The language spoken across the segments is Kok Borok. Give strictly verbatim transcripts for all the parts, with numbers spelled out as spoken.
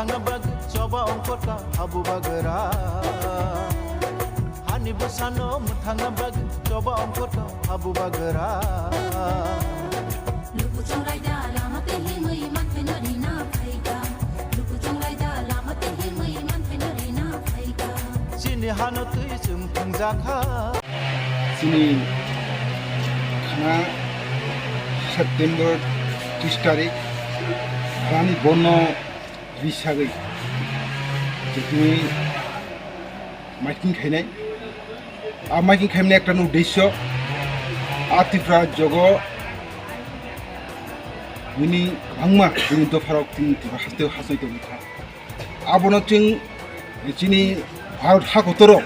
Thangna bagwi choba ongkhorka habu bagra. Hani bwsano mwthangna bagwi choba ongkhorka habu bagra. Lukuchung raida lama tei himwi manthai no rina phaika. Lukuchung raida lama tei himwi manthai no rina phaika. Chini hano twi chwng thwngjakha. Chini khana September tris tarik khanani bono risagwi chwngtwi maiking khainai. A maiking khaimani ekta no uddesyo, a Tripura jogo bini kwbangma bini dopharok chini Tripura haste hasai tongkha. Abono chwng chini Bharat ha kotoro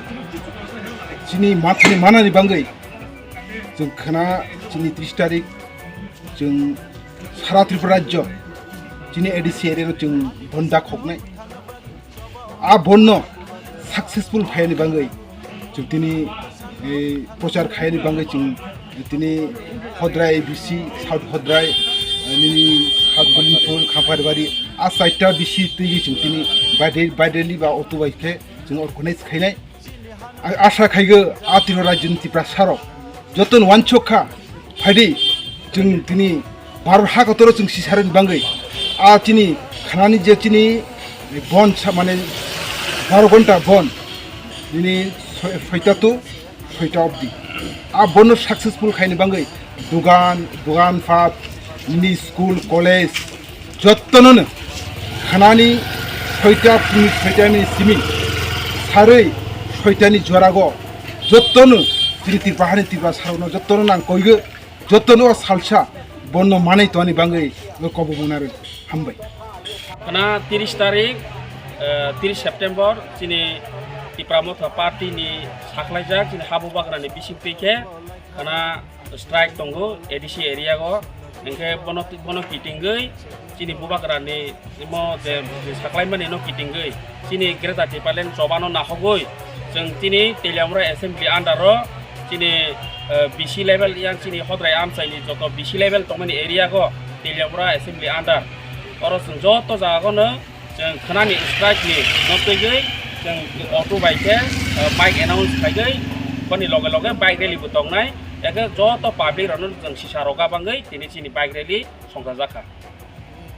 chini mathani manani bangwi chwng khana chini tris tarik chwng sara Tripura rajyo chini A D C area no chwng bonda khoknai. A bonno successful khaiyani bangwi chwng tini, eh, prochar khaiyani bangwi chwng tini Hodrai B C, South Hodrai, eh, nini South Bolinpur, Khamparbari, a chaita B C twi chwng tini by day, by daily ba auto bai khe chwng organize khainai. Ang asa khaigo a Tripura rajyoni Tiprasarok jotono wansok kha, phaidi chwng tini Bharat ha kotoro chwng sisarani bangwi a chini khanani je chini bon sa-, mane baro ghonta bon nini soi-, soita to soita obdi a bonno successful khaini bangwi dugan, dugan phat, nini school, college, jottono no khanani soita phungni soitani simi sarwi soitani jorago jottono chini Tripura hani Tripura sarokno jottono nang koigo jottono o salsa bonno manai tongani bangwi o kobo munaro hambai. Khana tris tarik, eh, tris September chini Tipra Motha Party ni sakhlaijak chini habu bagrani bising twi khe khana strike tongo A D C area o, hingkhe bono, bono kitingwi chini bubagrani imo je, je saklaimani no kitingwi chini Greater Tipraland chobano nahogwi chwng chini Teliamura Assembly under o chini, eh, B C level yang chini Hodrai amchaini joto B C level tongmani area go Teliamura Assembly under oro chwng joto jaga no chwng khnani strike ni no twigwi chwng auto bai khe, eh, bike announce khaigwi boni loge loge bike rally bo tongnai, eke joto public rokno chwng sisa roga bangwi tini chini bike rally songchajakha.